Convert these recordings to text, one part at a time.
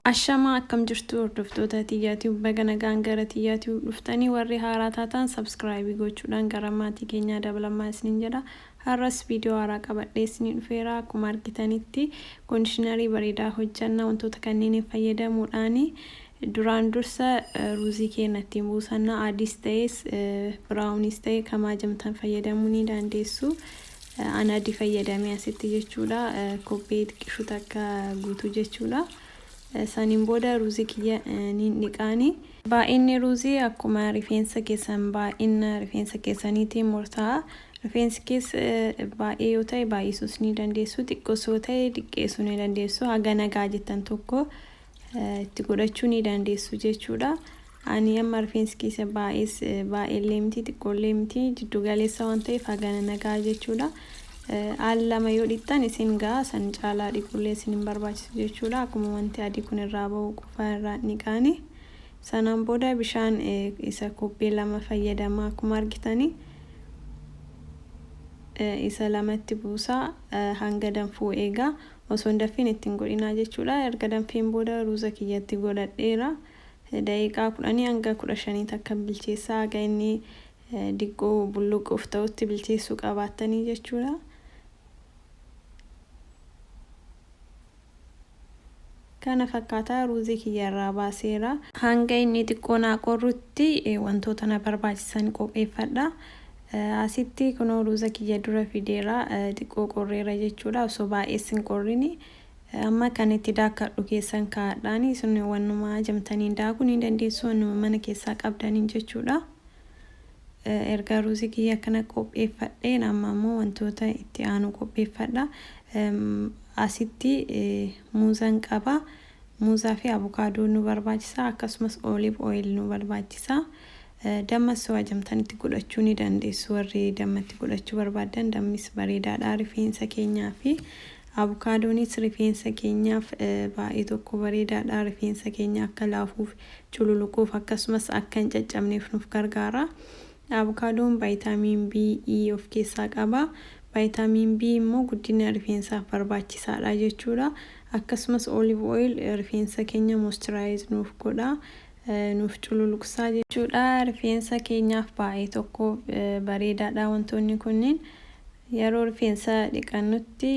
Ashamaa, akkam jirtu hordoftoota Tiyyaa Tube? Baga nagaan gara Tiyyaa Tube dhuftanii. Warri haaraa taatan subscribe gochuudhaan gara maatii keenyaa dabalamaa isiniin jedha. Har'as viidiyoo haaraa qabadhee isinii dhufeera. Akkuma argitanitti conditioner bareedaa hojjanna wantoota kanneeniin fayyadamuudhaani. Duraan dursa ruuzii keenya ittiin buusanna. Adiis ta'es browniis ta'e kamaa jamtan fayyadamuu ni dandeessu. Ana adii fayyadamee asitti jechuudha. Kobbee xiqqishuu takka guutuu jechuudha. Saniin booda ruuzii kiyya niin dhiqaani. Baay'inni ruuzii akkuma rifeensa keessan, baay'ina rifeensa keessaniitiin murtaa'a. Rifeensi keessa baay'ee yoo ta'e baay'isuus ni dandeessu. Xiqqoos yoo ta'e xiqqeessuu ni dandeessu. Haga nagaa jettan tokko itti godhachuu ni dandeessu jechuudha. Ani amma rifeensi keessa baay'ees baay'eellee miti, xiqqoollee miti, jiddu galeessa waan ta'eef hagana nagaa jechuudha. Al lama yoo dhiqxan isin ga'a, san caalaa dhiqullee isin hin barbaachisu jechuudha. Akkuma wanti adii kun irraa bahu qofaa irraa dhiqaani. Sanaan booda bishaan isa kobbee 2 fayyadama. Akkuma argitanii isa lamatti buusaa, hanga danfuu eegaa, osoo hin danfin ittiin godhinaa jechuudha. Erga danfeen booda ruuza kiyyatti godhadheera. Daqiiqaa 10 hanga 15 takka bilcheessaa, haga inni diqqoo bulluquuf ta'utti bilcheessuu qabaattanii jechuudha. Kana fakkaataa ruuzii kiyya irraa baaseera. Hanga inni xiqqoo naa qorrutti wantoota na barbaachisan qopheeffadha. Asitti kunoo ruuza kiyya dura fideera, xiqqoo qorreera jechuudha. Osoo baay'ees hin qorrini. Amma kan itti daakkadhu keessan kaa'adhaani. Isin wannuma ajamtaniin daakuu ni dandeessu, wannuma mana keessaa qabdaniin jechuudha. Erga ruuzii kiyya akkana qopheeffadheen amma immoo wantoota itti aanu qopheeffadha. Asitti muuzan qaba. Muuzaa fi abukaadoo nu barbaachisa. Akkasumas olive oil nu barbaachisa. Dammas yoo ajamtanitti godhachuu ni dandeessu. Warri dammatti godhachuu barbaaddan, dammis bareedaadha rifeensa keenyaa fi abukaadoonis rifeensa keenyaaf baay'ee tokko bareedaadha. Rifeensa keenya akka laafuuf, cululuquuf, akkasumas akka hin caccabneef nuuf gargaara. Abukaadoon vitamin B, E of keessaa qaba. Vitamin B immoo guddina rifeensaaf barbaachisaadha jechuudha. Akkasumas olive oil rifeensa keenya moisturize nuuf godha. Nuuf cululuqsaa jechuudha. Rifeensa keenyaaf baay'ee tokko bareedaadha wantoonni kunniin. Yeroo rifeensa dhiqannutti,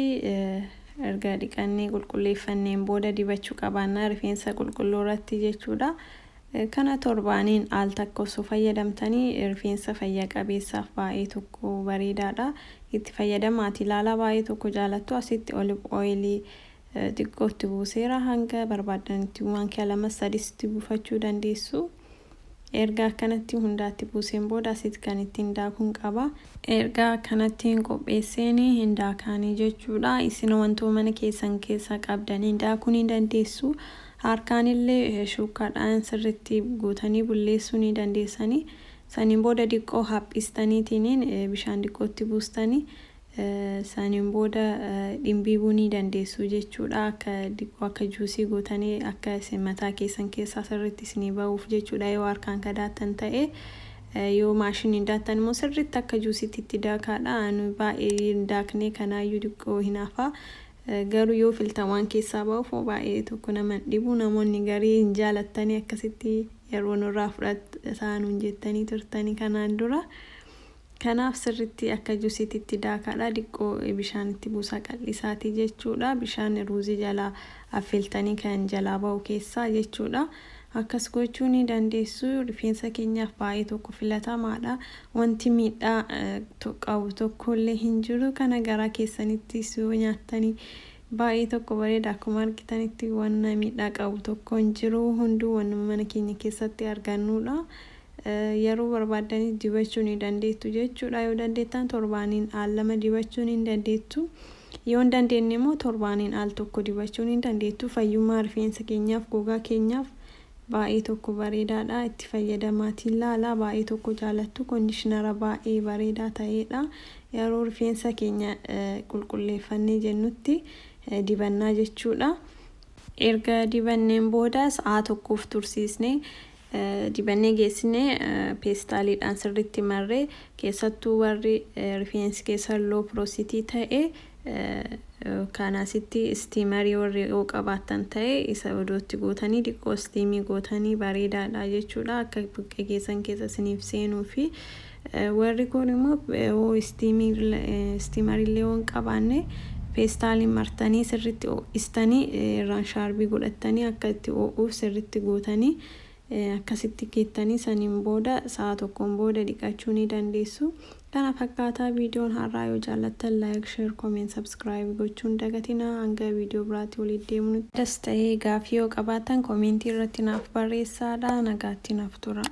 erga dhiqannee qulqulleeffanneen booda dibachuu qabaanna rifeensa qulqulluu irratti jechuudha. Kana torbaaniin al takka osoo fayyadamtanii rifeensa fayya qabeessaaf baay'ee tokko bareedaadha. Itti fayyadamaati ilaalaa, baay'ee tokko jaalattu. Asitti olive oil xiqqoo itti buuseera, hanga barbaaddanitti maankiyaa lama sadis itti buufachuu dandeessu. Erga akkanatti hundaatti buuseen booda asitti kan ittiin daakuun qaba. Erga akkanatti hin qopheesseen hin daakaanii jechuudha. Isin wantoota mana keessan keessa qabdaniin daakuu ni dandeessu. Harkaan illee shuukkaadhaan sirriitti guutanii bulleessuu ni dandeessanii. Saniin booda diqqoo haphistaniitiin bishaan diqqootti buustanii, saniin booda dhimbiibuu ni dandeessu jechuudha. Akka diqqoo akka juusii gootanii akka isin mataa keessan keessaa sirriitti isinii bahuuf jechuudha, yoo harkaan kadaattan ta'e. Yoo maashiniin daattan immoo sirriitti akka juusiitti itti daakaadha. Ani baay'ee hin daaknee, kanaayyuu diqqoo hin hafa. Garuu yoo filtan waan keessaa bahuuf baay'ee tokko nama hin dhibu. Namoonni garii hin jaalattanii, akkasitti yeroo nurraa fudhataa nuun jettanii turtanii kanaan dura. Kanaaf sirriitti akka juusiitti itti daakaadha. Diqqoo bishaan itti buusaa qal'isaati jechuudha. Bishaan ruuzii jalaa affeeltanii kan jalaa bahu keessaa jechuudha. Akkas gochuu ni dandeessu. Rifeensa keenyaaf baay'ee tokko filatamaadha. Wanti miidhaa qabu tokkollee hin jiru. Kana garaa keessanittis yoo nyaattanii baay'ee tokko bareeda. Akkuma argitanitti wanna miidhaa qabu tokko hin jiru. Hunduu wannuma mana keenya keessatti argannudha. Yeroo barbaaddanitti dibachuu ni dandeettu jechuudha. Yoo dandeettan torbaaniin al lama dibachuu ni dandeettu. Yoo hin dandeenye immoo torbaaniin al tokko dibachuu ni dandeettu. Fayyummaa rifeensa keenyaaf, gogaa keenyaaf baay'ee tokko bareedaadha. Itti fayyadamaatiin ilaalaa, baay'ee tokko jaalattu. Conditioner baay'ee bareedaa ta'edha. Yeroo rifeensa keenya qulqulleeffannee jennutti dibannaa jechuudha. Erga dibanneen booda sa'a tokkoof tursiisnee, dibannee geessinee peestaaliidhaan sirriitti marree, keessattuu warri rifeensi keessan low porosity ta'e Kan asitti steamerii warri yoo qabaattan ta'e, isa odootti gootanii xiqqoo steamii gootanii bareedaadha jechuudha, akka buqqee keessan keessa isiniif seenuu. Fi warri kun immoo yoo steamerillee yoo hin qabaanne, peestaaliin martanii sirritti ho'istanii, irraan shaarbii godhattanii, akka itti ho'uuf sirritti gootanii, akkasitti keettanii, saniin booda sa'a tokkoon booda dhiqachuu ni dandeessu. Kana fakkaataa viidiyoon har'aa. Yoo jaallattan like, share, comment, subscribe gochuun dagatinaa. Hanga viidiyoo biraatti walitti deemnutti, das ta'ee gaafii yoo qabaattan commentii irratti naaf barreessaadha. Nagaatti naaf tura.